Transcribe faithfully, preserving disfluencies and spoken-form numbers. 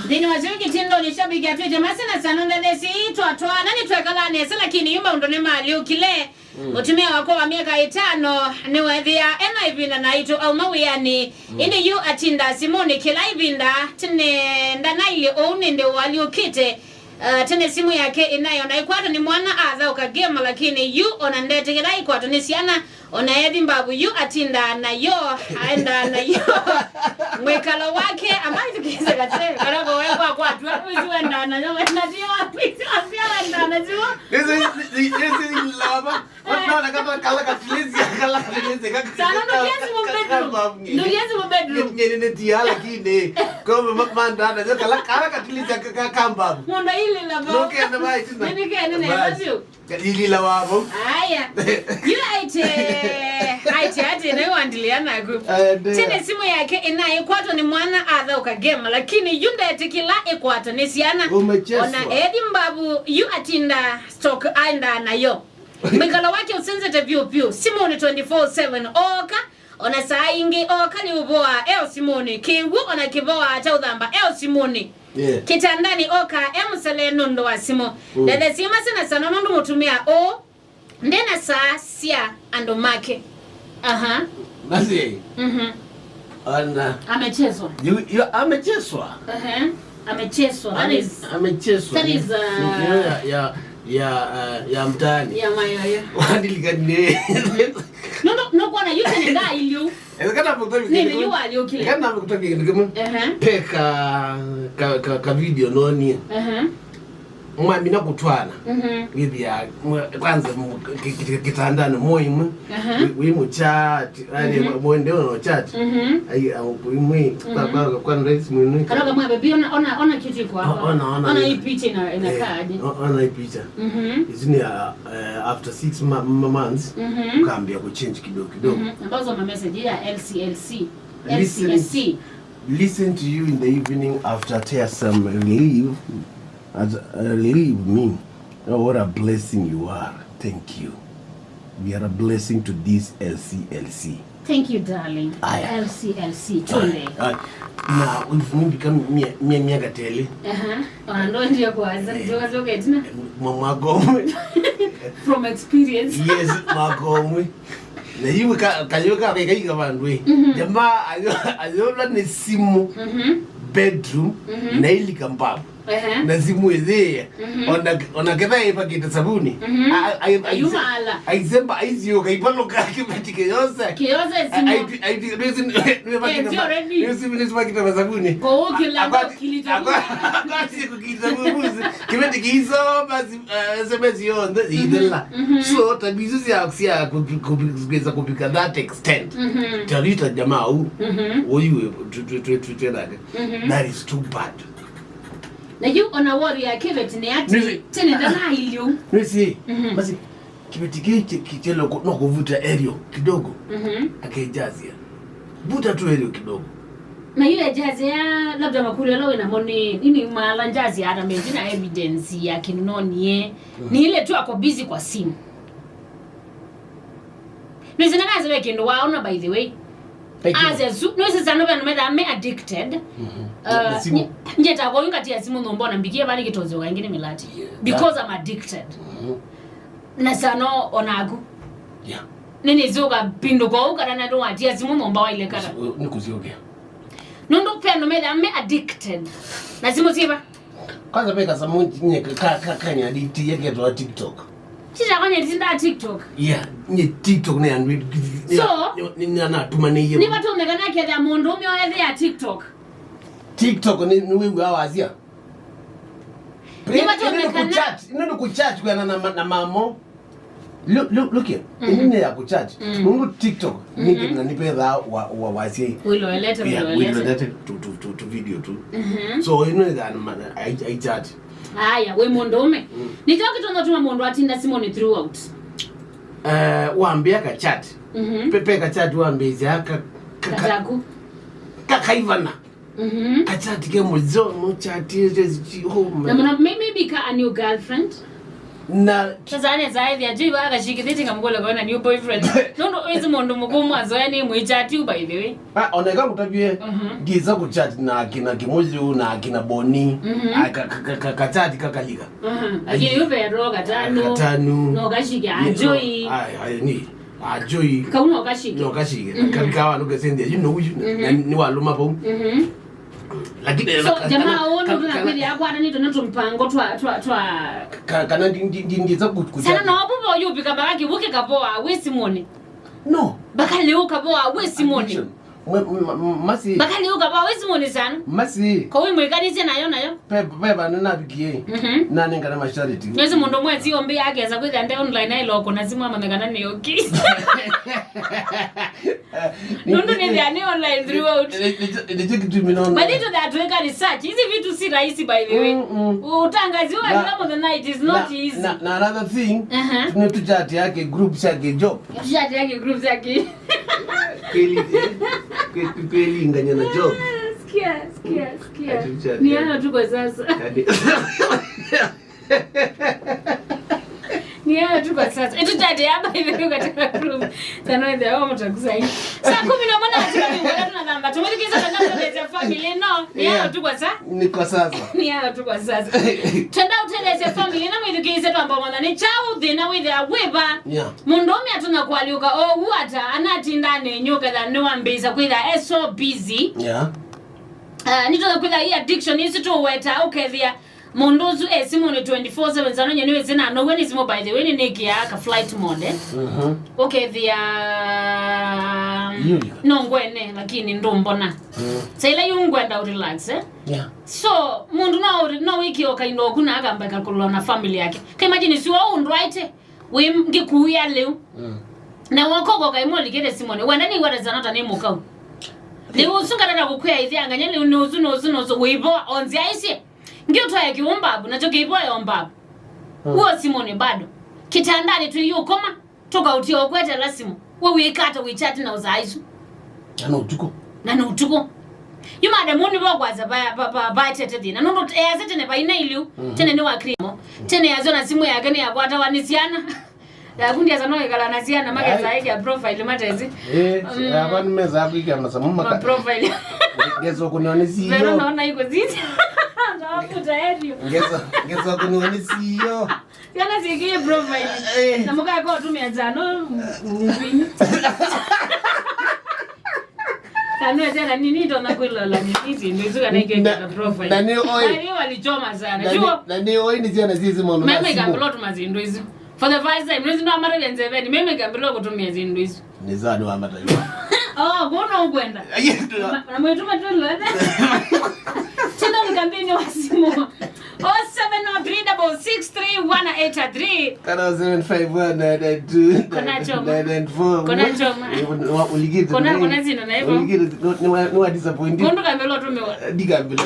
Nthĩnĩ wa syĩu kĩtindonĩ shabiki atwĩte masina sano ndethesi twatwaana nĩtwekala nesa, lakini yu maũndũ nĩmalyũkile. Mm. Mũtumĩa wakwa wa myaka ĩtano nĩweethĩa ena ĩvinda naitũ auma wĩanĩ. Mm. Ĩndĩ yu atinda simũnĩ kĩla ĩvinda. Tene ndanailye ũu nĩndĩ ũalyũkĩte. Uh, tene simũ yake ĩnaĩ ona ĩkwatwa nĩ mwana athaũka game, lakini yu ona ndetĩkĩla ĩkwatwa nĩ syana. Ona ethi mbavu yu atindaa nayo, aendaa nayo. Mwĩkalo wake, amaithukĩĩsya katĩ, kana kowe kwa kwatwa, wĩsi wendaa nayo, wena tiyo, wĩsi wasya wendaa nayo. This is, this is lava. Unaona kama kala katilizia, kala katilizia, kaka- Sana ndo kiasi mu bedroom. Ndo kiasi mu bedroom. Nye- nye- nye- tia, lakini, kama ma- manda, na kala, kala katilizia, ka- ka- kamba. Mũndũ ilĩ lava. No kenda mai tina. Nini kenda ne, basi. Lila wavo. Aya. Yu aite, aite ati nawe wandilia naku. Aya, ndio. Tene simu yake ĩnaĩ ĩkwatwa nĩ mwana athaũka game, lakini yu ndetĩkĩla ĩkwatwa nĩ syana. Umecheswa. Ona ethi mbavu yu atinda stock aenda nayo. Mwĩkalo wake ũsenzete vyũ vyũ. Simũnĩ twenty-four seven. Oka, ona saa ingĩ, oka nĩ ũvoa, e o simũnĩ. Kĩw'ũ, ona kĩvoa, ata ũthamba, e o simũnĩ. Yeah. Kĩtandani, oka, e mũsele nũndũ wa simũ. Mm. Ndethe syĩma sina sana nũndũ mũtumĩa ũũ, ndena saa sya andũ make. Aha. Basi. Mhm. Ona. Amechezwa. You, you, amechezwa. Aha. Amechezwa. That Ame- is, amechezwa. That is, uh, Ni- ni ya, ya, ya, uh, ya mtaani. Ya mayoyo. Wandilikanile. No, no, no, kwana yu tene nda ilio. Eka nambe kũtavya kĩndũ kĩmwe. Nĩnĩ yu walyũkile. Eka nambe kũtavya kĩndũ kĩmwe. Aha. Pe ka, ka, ka, ka video noonie. Aha. Mwamina kũtwaana. Mhm. Wĩthĩa mwe- kwanza mu- ki- ki- kĩtandanĩ mwe imwe. Aha. Wĩ- wĩ mũchat, yani, mhm, mwende ona chat. Mhm. Ai, au imwe, kwa- Mhm. kwa- kwa ndai simu ino. Kana kamwe baby, ona, ona, ona kitu iko hapa. O- ona, ona, ona hii picha ina- eh, inakaaje? O- ona hii picha. Mhm. Hizi ni, uh, uh, after six ma- ma- months, mhm, ukaambia kuchange kidogo kidogo. Mhm. Ambazo ma message ya L C L C. Listen, L C S C. Listen to you in the evening after tearsome relief. As, uh, leave me. Oh, what a blessing you are. Thank you. We are a blessing to this L C L C. Thank you, darling. Aya. L C L C, tunde. Aya, aya. Na ulifunika mia- mia- miaka tele. Aha. Ona ndo ndio kwanza, eh, ndio kwanza uketina. Mwa- mwaka ũmwe. From experience. Yes, mwaka ũmwe. Na yu ka- kayũ ka- kaikaiga vandũ ĩ. Mhm. Jamaa ayo- ayolwa nĩ simu, mhm, bedroom, mhm, na ilika mbavu. Ehe. Na simu ĩthĩĩa. Mhm. Ona, ona ketha ĩpakĩte savuni. Mhm. A- a- a- Ayumala. Aisemba aisiũka ipaloka kĩveti kĩyose. Kĩyose simu. Aiti- aiti- nĩsi- nĩpakĩte. Eti ma- already. Nĩsi- nĩsipakĩte masavuni. Kũũkĩla ndokilita. Akwasi kũkĩlita mubuzi. Kĩveti kĩisoma si- uh, S M S yonthe ithela. Mhm. So tabia isu sya sya kupi- kupi- kuweza kupika that extent. Mhm. Talita jamaa huu. Mhm. Huyu tu- tu- tu- tu- tu- nake. Mhm. That is too bad. Na yu ona worry ya kĩveti nĩ ati, nĩsi- tene ndanailyo. Nĩsi, mhm, basi, kĩveti kĩu kĩ- kĩ- kĩlo ku- no kuvuta aerial kidogo. Mhm. Akejazia. Vuta tu aerial kidogo. Na yu ejazia, labda makulio ala wĩna mo nĩ, nini maala njazia ata mezi na evidence ya kĩnonie. Mhm. Nĩ ile tu ako busy kwa simu. Nĩsĩ nĩkasĩ ve kĩndũ waona, by the way. Thank you. As a su- nĩsĩ sana vandũ methaa me addicted. Mhm. Uh, na simu. Nye- njeta kwa yu ngatia simu nyũmba na mbikie vani kĩtonzeo kaingĩ nĩ mĩlati. Yeah. Because I'm addicted. Mhm. Na sana onaku. Yeah. Nĩnĩsĩ ũkapindũka ũu kana na ndũwatia simu nyũmba waile kana. Nĩkũsiũkĩa. Nũndũ ve andũ methaa me addicted na simũ syĩva. Kwanza ve kasamũ nye ka- ka- ka- kanyaditie ketwa TikTok. Chitakwa nyetinda TikTok. Yeah, nye TikTok nĩ andũ. So, nĩ- nĩ- nĩ- natumanĩie. Nĩvatũmĩkana kethĩa mũndũ ũmwe oethĩa TikTok. TikTok nĩ- nĩ wĩw'aa wasya. Nĩvatũmĩkana. Nĩ kuchat, nĩ kuchat kwĩana na ma- na mamo. Look, look, look here. Mhm. Ĩno nĩ ya kuchat. Mm. Nũndũ TikTok, mhm, nĩ kĩndũ na nĩvethaa wa- wa- wasya. Wĩloelete, yeah, wĩloelete. Wĩloelete tu- tu- tu- tu video tu. Mhm. So ĩno ĩthaa na ma- ai- ai chat. Aya, wĩ mũndũ ũme. Mm. Nĩ kyaũ kĩtonya tuma mũndũ atinda simũnĩ throughout? Eh, wambĩa ka chat. Mhm. Pe- pe ka chat wambĩĩsya ka- ka- ka- Kataku. Ka- kaivana. Mhm. Kachati ke mũzeo, mũchati, oh my. Na mũno, may- maybe ka a new girlfriend. Na sasa nĩ saa ĩthĩa juu akashikithĩtie ngamũkũlya kwa na new boyfriend. Nũndũ wĩsĩ mũndũ mũkũũ mwazoya nĩ mwĩchati, by the way. Ah, oneka ngũtavye. Mhm. Ndiza kũchat na akina Kĩmũyũ na akina Boni. Mhm. Ah, ka- ka- ka- ka- kachat kakalika. Mhm. Lakini yu ve roho katanu. Katanu. No kashike ajoi. Ai, ai, ni. Ajoi. Kau no kashike. No kashike. Mhm. Kalika wa nuke sendia. You know you. Mhm. Ni waluma pau. Mhm. Lakini so jamaa ũũ nũndũ nakwĩthĩa akwatanĩtwe na tũmpango twa twa twa ka- kana ndi- ndi- ndi- ndiza ku- ku- sana. No vuvo yupika baka kivuke kavoa wĩ simoni. No. Baka leo kavoa wĩ simoni. Addiction. Mwe- m- m- masi. Baka leo kavoa wĩ simoni sana. Masi. Kwa wĩ mwĩkanĩsye nayo nayo. Pe- pe- vandu navikie. Mhm. Nanengana mashariti. Nĩsĩ mũndũ ũmwe ti ombi akesa kwĩthĩa nde online ailoko na simu amanya kana nĩ oki. Nũndũ nĩ thĩa nĩ online throughout. Nĩkyo kĩtumi nona. But ito that tuweka research. Hizi vitu si rahisi, by the way. Mm, mm. Utangazi wa kila mũthenya, it is not easy. Na another thing, aha, nĩ tuchati yake group yake job. Tuchati yake group yake. Kweli, eh? Kweli, kweli nganya na job. Sikia, sikia, sikia. Ati tuchati yake. Ni hayo tu kwa sasa. Ati- Ni hayo tu kwa sasa. Ĩtũkyatĩ ya by the way katika group. Sana the wao mtakusai. Saa kumi na moja katika mingwela tunadhamba. Tumelikiza na ndio the family no. Ni hayo tu kwa sasa. Ni kwa sasa. Ni hayo tu kwa sasa. Twenda uteleze family na mwithukize twamba mwana ni chau thina withe aweba. Yeah. Mũndũũme atũna kwaliũka o uata anatinda nenyu ketha nĩwambĩĩsa kwĩtha e so busy. Yeah. Uh, nĩtũna kwĩtha hii addiction isi tũweta ũkethĩa mũndũ ũsu e simũnĩ twenty-four seven sana nye nĩwĩsĩ na now'e nĩ simũ by the way nĩnĩkĩaa ka flight mode. Mhm. Ũkethĩa yulika no ngwene lakini ndũmbona. Mm. Sa ila yu ngwenda u relax, eh? Yeah. So mũndũ no uri- no wĩkie o kaindo oku na akamba kakũlwa na family yake. Ka imagine si wao undwaite wĩ ngĩkuia lĩu. Mm. Na wokoko kaimolikĩte simone wenda nĩwatazanota nĩ mũkau. Lĩu ũsu ngatata kũkwĩa ĩthĩanganya lĩu nĩ ũsu nĩ ũsu nĩ ũsu wĩvoa o nzĩa ĩsĩ. Ngiũtwae kĩũmbavu nakyo kĩivoya ũmbavu. Mm. Uo simone bado kĩtandanĩ twĩyũkoma. Tũkaũtia ũkwetela simũ. We wĩka ata wĩchati na ũsaa isu? Na nĩ ũtukũ. Na nĩ ũtukũ. Yu madam ũũ nĩvo kwasa va- va- va- vaetete thĩna nũndũ ease tene vaina iliu. Mhm. Tene nĩ wa krimo. Tene yasyo na simũ yake nĩ yakwatawa nĩ syana. Yaku ndiasa no ĩkala na syana makesa ĩkĩa profile matesi. Eh, mm, ava nĩmesaa kwĩkĩa masamũ maka- profile. Ngeso kũnĩwa nĩ vero naona iko sisi. Ndafuta erio. Ngeso ngeso kũnĩwa nĩ siyo. Syana syĩkĩie profile. Eh. Na mũkaka ũtũmĩa njano. Kanwete na nini ndona kwĩlola nini syĩndũ isu kana ikekana profile. Na nĩ oi. Walichoma sana. Chuo. Na nĩ oi nĩ syana syĩsĩ maũndũ ma simũ. Meme ikambĩlwa tũma syĩndũ isu for the first time. Nĩsi no amarevya nzeveni meme ikambĩlwa kũtũmĩa syĩndũ isu. Nĩ saa nĩ wamata yu. Oh, kuona ũkwenda. Yes, tu- na mwĩtũma twĩloete. Tena mkambini wa simũ. Oh seven oh three double six three one eight three. Kana oh seven five one nine nine two nine nine four. Kona choma. Kona choma. Ulikite. Kona kona zino na hivyo. Ulikite ni wa disappointed. Kondo kambelo tumewa. Dikambelo.